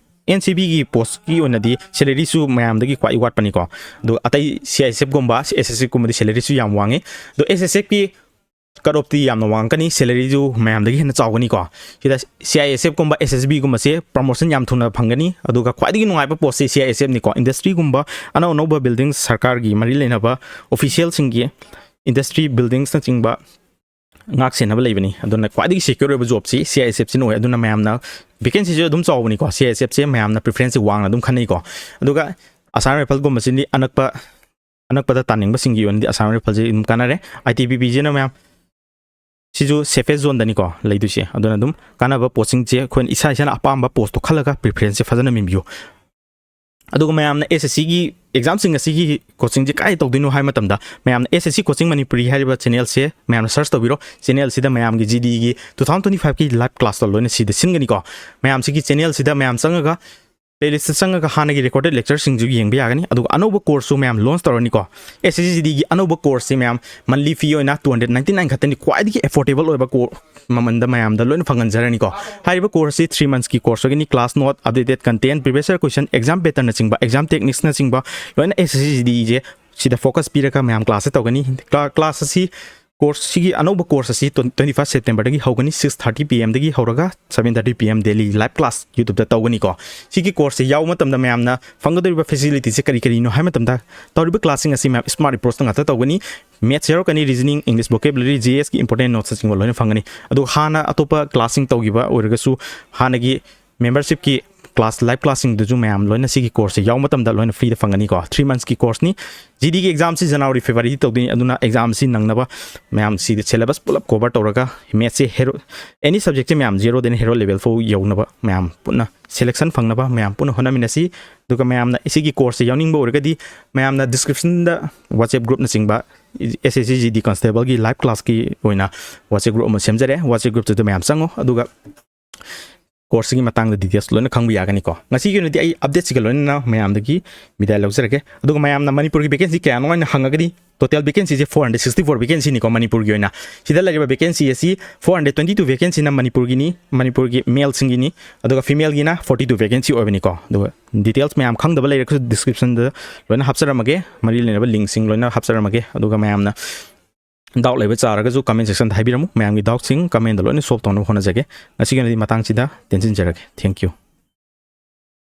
N C B ꯒꯤ post ꯀꯤ ꯑꯣꯏꯅꯗꯤ salary ꯁꯨ ꯃꯌꯥꯝꯗꯒꯤ ꯈ꯭ꯋꯥꯏ ꯋꯥꯠꯄꯅꯤꯀꯣ꯫ ꯑꯗꯨ ꯑꯇꯩ C I S F ꯀꯨꯝꯕ, S S C ꯀꯨꯝꯕꯗꯤ salary ꯁꯨ ꯌꯥꯝ ꯋꯥꯡꯉꯤ꯫ ꯑꯗꯣ S S F ꯀꯤ cut off ꯇꯤ ꯌꯥꯝꯅ ꯋꯥꯡꯉꯛꯀꯅꯤ, salary ꯁꯨ ꯃꯌꯥꯝꯗꯒꯤ ꯍꯦꯟꯅ ꯆꯥꯎꯒꯅꯤꯀꯣ꯫ ꯁꯤꯗ C I S F ꯀꯨꯝꯕ, S S B ꯒꯨꯝꯕꯁꯦ promotion ꯌꯥꯝ ꯊꯨꯅ ꯐꯪꯒꯅꯤ꯫ ꯑꯗꯨꯒ ꯈ꯭ꯋꯥꯏꯗꯒꯤ ꯅꯨꯡꯉꯥꯏꯕ post say C I S F ꯅꯤꯀꯣ꯫ Industry ꯒꯨꯝꯕ, ꯑꯅꯧ ꯑꯅꯧꯕ building, ꯁꯔꯀꯥꯔꯒꯤ ꯃꯔꯤ ꯂꯩꯅꯕ official ꯁꯤꯡꯒꯤ industry buildings ꯅꯆꯤꯡꯕ ꯉꯥꯛ ꯁꯦꯟꯅꯕ ꯂꯩꯕꯅꯤ꯫ ꯑꯗꯨꯅ ꯈ꯭ꯋꯥꯏꯗꯒꯤ secure ꯑꯣꯏꯕ job ꯁꯤ C I S F ꯁꯤꯅ ꯑꯣꯏ꯫ ꯑꯗꯨꯅ ꯃꯌꯥꯝꯅ vacancy ꯁꯨ ꯑꯗꯨꯝ ꯆꯥꯎꯕꯅꯤꯀꯣ꯫ C I S F ꯁꯦ ꯃꯌꯥꯝꯅ preference ꯁꯦ ꯋꯥꯡꯅ ꯑꯗꯨꯝ ꯈꯟꯅꯩꯀꯣ꯫ ꯑꯗꯨꯒ Assam Rifle ꯒꯨꯝꯕꯁꯤꯗꯤ ꯑꯅꯛꯄ, ꯑꯅꯛꯄꯗ ꯇꯥꯅꯤꯡꯕꯁꯤꯡꯒꯤ ꯑꯣꯏꯅꯗꯤ Assam Rifle ꯁꯤ ꯑꯗꯨꯝ ꯀꯥꯟꯅꯔꯦ꯫ I T B P ꯁꯤꯅ ꯃꯌꯥꯝ, ꯁꯤꯁꯨ safest zone ꯗꯅꯤꯀꯣ ꯂꯩꯗꯣꯏꯁꯦ꯫ ꯑꯗꯨꯅ ꯑꯗꯨꯝ ꯀꯥꯟꯅꯕ post ꯁꯤꯡꯁꯦ ꯑꯩꯈꯣꯏꯅ ꯏꯁꯥ ꯏꯁꯥꯅ ꯑꯄꯥꯝꯕ post ꯇꯣ ꯈꯜꯂꯒ preference ꯁꯦ ꯐꯖꯅ ꯃꯦꯟꯕꯤꯌꯨ꯫ ꯑꯗꯨꯒ ꯃꯌꯥꯝꯅ S S C ꯒꯤ ꯑꯦꯛꯖꯥꯝꯁꯤꯡ ꯑꯁꯤꯒꯤ ꯀꯣꯆꯤꯡꯁꯦ ꯀꯥꯏ ꯇꯧꯗꯣꯏꯅꯣ ꯍꯥꯏꯕ ꯃꯇꯝꯗ, ꯃꯌꯥꯝꯅ ꯑꯦꯁ ꯑꯦꯁ ꯁꯤ ꯀꯣꯆꯤꯡ ꯃꯅꯤꯄꯨꯔꯤ ꯍꯥꯏꯔꯤꯕ ꯆꯦꯅꯦꯜꯁꯦ ꯃꯌꯥꯝꯅ ꯁꯔꯆ ꯇꯧꯕꯤꯔꯣ꯫ ꯆꯦꯅꯦꯜꯁꯤꯗ ꯃꯌꯥꯝꯒꯤ ꯖꯤ ꯗꯤꯒꯤ ꯇꯨ ꯊꯥꯎꯖꯟ ꯇ꯭ꯋꯦꯟꯇꯤ ꯐꯥꯏꯚꯀꯤ ꯂꯥꯏꯚ ꯀ꯭ꯂꯥꯁꯇꯣ ꯂꯣꯏꯅ ꯁꯤꯗ ꯁꯤꯟꯒꯅꯤꯀꯣ꯫ ꯃꯌꯥꯝꯁꯤꯒꯤ ꯆꯦꯅꯦꯜꯁꯤꯗ ꯃꯌꯥꯝ ꯆꯪꯉꯒ, ꯄ꯭ꯂꯦꯂꯤꯁꯇ ꯆꯪꯉꯒ ꯍꯥꯟꯅꯒꯤ ꯔꯦꯀꯣꯔꯗꯦꯗ ꯂꯦꯛꯆꯔꯁꯤꯡꯁꯨ ꯌꯦꯡꯕ ꯌꯥꯒꯅꯤ꯫ ꯑꯗꯨꯒ ꯑꯅꯧꯕ ꯀꯣꯔꯁꯁꯨ ꯃꯌꯥꯝ ꯂꯣꯟꯆ ꯇꯧꯔꯅꯤꯀꯣ꯫ ꯑꯦꯁ ꯑꯦꯁ ꯁꯤ ꯖꯤ ꯗꯤꯒꯤ ꯑꯅꯧꯕ ꯀꯣꯔꯁꯁꯤ ꯃꯌꯥꯝ ꯃꯟꯂꯤ ꯐꯤ ꯑꯣꯏꯅ ꯇꯨ ꯍꯟꯗ꯭ꯔꯦꯗ ꯅꯥꯏꯟꯇꯤ ꯅꯥꯏꯟ ꯈꯛꯇꯅꯤ, ꯈ꯭ꯋꯥꯏꯗꯒꯤ ꯑꯦꯐꯣꯔꯗꯦꯕꯜ ꯑꯣꯏꯕ ꯀꯣ ꯃꯃꯟꯗ ꯃꯌꯥꯝꯗ ꯂꯣꯏꯅ ꯐꯪꯍꯟꯖꯔꯅꯤꯀꯣ꯫ ꯍꯥꯏꯔꯤꯕ ꯀꯣꯔꯁꯁꯤ ꯊ꯭ꯔꯤ ꯃꯟꯊꯁꯀꯤ ꯀꯣꯔꯁ ꯑꯣꯏꯒꯅꯤ꯫ Class note, updated content, previous year question, exam ꯄꯦꯇꯔꯟꯅꯆꯤꯡꯕ, ꯑꯦꯛꯖꯥꯝ ꯇꯦꯛꯅꯤꯛꯁꯅꯆꯤꯡꯕ ꯂꯣꯏꯅ ꯑꯦꯁ ꯑꯦꯁ ꯁꯤ ꯖꯤ ꯗꯤꯁꯦ ꯁꯤꯗ ꯐꯣꯀꯁ ꯄꯤꯔꯒ ꯃꯌꯥꯝ ꯀ꯭ꯂꯥꯁꯁꯦ ꯇꯧꯒꯅꯤ꯫ ꯀ꯭ꯂꯥ-, ꯀ꯭ꯂꯥꯁ ꯑꯁꯤ, ꯀꯣꯔꯁꯁꯤꯒꯤ ꯑꯅꯧꯕ ꯀꯣꯔꯁ ꯑꯁꯤ ꯇ꯭ꯋꯦꯟꯇꯤ ꯐꯥꯏꯚ ꯁꯦꯞꯇꯦꯝꯕꯔꯗꯒꯤ ꯍꯧꯒꯅꯤ, ꯁꯤꯛꯁ ꯊꯥꯔꯇꯤ ꯄꯤ ꯑꯦꯝꯗꯒꯤ ꯍꯧꯔꯒ seven thirty P M daily live class ꯌꯨꯇ꯭ꯌꯨꯕꯇ ꯇꯧꯒꯅꯤꯀꯣ꯫ ꯁꯤꯒꯤ ꯀꯣꯔꯁꯁꯦ ꯌꯥꯎꯕ ꯃꯇꯝꯗ ꯃꯌꯥꯝꯅ ꯐꯪꯒꯗꯧꯔꯤꯕ ꯐꯦꯁꯤꯂꯤꯇꯤꯁꯦ ꯀꯔꯤ ꯀꯔꯤꯅꯣ ꯍꯥꯏꯕ ꯃꯇꯝꯗ, ꯇꯧꯔꯤꯕ ꯀ꯭ꯂꯥꯁꯁꯤꯡ ꯑꯁꯤ ꯃꯌꯥꯝ ꯁ꯭ꯃꯥꯔꯠ ꯑꯦꯄ꯭ꯔꯣꯆꯇ ꯉꯥꯛꯇ ꯇꯧꯒꯅꯤ꯫ ꯃꯦꯠꯁ ꯌꯥꯎꯔꯛꯀꯅꯤ, ꯔꯤꯖꯅꯤꯡ, ꯏꯪꯂꯤꯁ ꯚꯣꯀꯦꯕꯨꯂꯔꯤ, ꯖꯤ ꯑꯦꯁꯀꯤ ꯏꯝꯄꯣꯔꯇꯦꯟ ꯅꯣꯠꯁꯅꯆꯤꯡꯕ ꯂꯣꯏꯅ ꯐꯪꯒꯅꯤ꯫ ꯑꯗꯨꯒ ꯍꯥꯟꯅ ꯑꯇꯣꯞꯄ ꯀ꯭ꯂꯥꯁꯁꯤꯡ ꯇꯧꯈꯤꯕ ꯑꯣꯏꯔꯒꯁꯨ, ꯍꯥꯟꯅꯒꯤ ꯃꯦꯝꯕꯔꯁꯤꯞꯀꯤ ꯀ꯭ꯂꯥꯁ, ꯂꯥꯏꯚ ꯀ꯭ꯂꯥꯁꯁꯤꯡꯗꯨꯁꯨ ꯃꯌꯥꯝ ꯂꯣꯏꯅ ꯁꯤꯒꯤ ꯀꯣꯔꯁꯁꯦ ꯌꯥꯎꯕ ꯃꯇꯝꯗ ꯂꯣꯏꯅ ꯐ꯭ꯔꯤꯗ ꯐꯪꯒꯅꯤꯀꯣ꯫ ꯊ꯭ꯔꯤ ꯃꯟꯊꯁꯀꯤ ꯀꯣꯔꯁꯅꯤ꯫ ꯖꯤ ꯗꯤꯒꯤ ꯑꯦꯛꯖꯥꯝꯁꯤ ꯖꯅꯋꯥꯔꯤ, ꯐꯦꯕ꯭ꯔꯨꯋꯥꯔꯤꯗ ꯇꯧꯗꯣꯏꯅꯤ꯫ ꯑꯗꯨꯅ ꯑꯦꯛꯖꯥꯝꯁꯤ ꯅꯪꯅꯕ ꯃꯌꯥꯝ ꯁꯤꯗ ꯁꯦꯂꯦꯕꯁ ꯄꯨꯂꯞ ꯀꯣꯚꯔ ꯇꯧꯔꯒ, ꯃꯦꯠꯁꯁꯦ ꯍꯦꯔꯣ, ꯑꯦꯅꯤ ꯁꯕꯖꯦꯛꯁꯦ ꯃꯌꯥꯝ ꯖꯦꯔꯣꯗꯩꯅ ꯍꯦꯔꯣ ꯂꯦꯚꯦꯜ ꯐꯥꯎ ꯌꯧꯅꯕ ꯃꯌꯥꯝ ꯄꯨꯟꯅ ꯁꯦꯂꯦꯛꯁꯟ ꯐꯪꯅꯕ ꯃꯌꯥꯝ ꯄꯨꯟꯅ ꯍꯣꯠꯅꯃꯤꯟꯅꯁꯤ꯫ ꯑꯗꯨꯒ ꯃꯌꯥꯝꯅ ꯁꯤꯒꯤ ꯀꯣꯔꯁꯁꯦ ꯌꯥꯎꯅꯤꯡꯕ ꯑꯣꯏꯔꯒꯗꯤ, ꯃꯌꯥꯝꯅ ꯗꯤꯁꯀ꯭ꯔꯤꯞꯁꯟꯗ WhatsApp ꯒ꯭ꯔꯨꯞꯅꯆꯤꯡꯕ, ꯑꯦꯁ ꯑꯦꯁ ꯁꯤ ꯖꯤ ꯗꯤ ꯀꯟꯁꯇꯦꯕꯜꯒꯤ ꯂꯥꯏꯚ ꯀ꯭ꯂꯥꯁꯀꯤ ꯑꯣꯏꯅ WhatsApp ꯒ꯭ꯔꯨꯞ ꯑꯃ ꯁꯦꯝꯖꯔꯦ꯫ WhatsApp ꯒ꯭ꯔꯨꯞꯇꯨꯗ ꯃꯌꯥꯝ ꯆꯪꯉꯣ, ꯑꯗꯨꯒ ꯀꯣꯔꯁꯁꯤꯒꯤ ꯃꯇꯥꯡꯗ ꯗꯤꯇꯦꯜꯁ ꯂꯣꯏꯅ ꯈꯪꯕ ꯌꯥꯒꯅꯤꯀꯣ꯫ ꯉꯁꯤꯒꯤ ꯑꯣꯏꯅꯗꯤ ꯑꯩ ꯑꯞꯗꯦꯠꯁꯤꯒ ꯂꯣꯏꯅꯅ ꯃꯌꯥꯝꯗꯒꯤ ꯕꯤꯗꯥꯏ ꯂꯧꯖꯔꯒꯦ꯫ ꯑꯗꯨꯒ ꯃꯌꯥꯝꯅ ꯃꯅꯤꯄꯨꯔꯒꯤ ꯚꯦꯀꯦꯟꯁꯤ ꯀꯌꯥꯅꯣ ꯍꯥꯏꯅ ꯍꯪꯉꯒꯗꯤ, ꯇꯣꯇꯦꯜ ꯚꯦꯀꯦꯟꯁꯤꯁꯦ ꯐꯣꯔ ꯍꯟꯗ꯭ꯔꯦꯗ ꯁꯤꯛꯁꯇꯤ ꯐꯣꯔ ꯚꯦꯀꯦꯟꯁꯤꯅꯤꯀꯣ ꯃꯅꯤꯄꯨꯔꯒꯤ ꯑꯣꯏꯅ꯫ ꯁꯤꯗ ꯂꯩꯔꯤꯕ ꯚꯦꯀꯦꯟꯁꯤ ꯑꯁꯤ ꯐꯣꯔ ꯍꯟꯗ꯭ꯔꯦꯗ ꯇ꯭ꯋꯦꯟꯇꯤ ꯇꯨ ꯚꯦꯀꯦꯟꯁꯤꯅ ꯃꯅꯤꯄꯨꯔꯒꯤꯅꯤ, ꯃꯅꯤꯄꯨꯔꯒꯤ ꯃꯦꯜꯁꯤꯡꯒꯤꯅꯤ, ꯑꯗꯨꯒ ꯐꯤꯃꯦꯜꯒꯤꯅ ꯐꯣꯔꯇꯤ ꯇꯨ ꯚꯦꯀꯦꯟꯁꯤ ꯑꯣꯏꯕꯅꯤꯀꯣ꯫ ꯑꯗꯨꯒ ꯗꯤꯇꯦꯜꯁ ꯃꯌꯥꯝ ꯈꯪꯗꯕ ꯂꯩꯔꯒꯁꯨ ꯗꯤꯁꯀ꯭ꯔꯤꯞꯁꯟꯗ ꯂꯣꯏꯅ ꯍꯥꯞꯆꯔꯝꯃꯒꯦ, ꯃꯔꯤ ꯂꯩꯅꯕ ꯂꯤꯡꯁꯤꯡ ꯂꯣꯏꯅ ꯍꯥꯞꯆꯔꯝꯃꯒꯦ꯫ ꯑꯗꯨꯒ ꯃꯌꯥꯝꯅ ꯗꯥꯎꯠ ꯂꯩꯕ ꯇꯥꯔꯒꯁꯨ ꯀꯃꯦꯟ ꯁꯦꯛꯁꯟꯗ ꯍꯥꯏꯕꯤꯔꯝꯃꯨ꯫ ꯃꯌꯥꯝꯒꯤ ꯗꯥꯎꯠꯁꯤꯡ ꯀꯃꯦꯟꯗ ꯂꯣꯏꯅ ꯁꯣꯜꯕ ꯇꯧꯅꯕ ꯍꯣꯠꯅꯖꯒꯦ꯫ ꯉꯁꯤꯒꯤ ꯑꯣꯏꯅꯗꯤ ꯃꯇꯥꯡꯁꯤꯗ ꯇꯦꯟꯁꯤꯟꯖꯔꯒꯦ꯫ Thank you꯫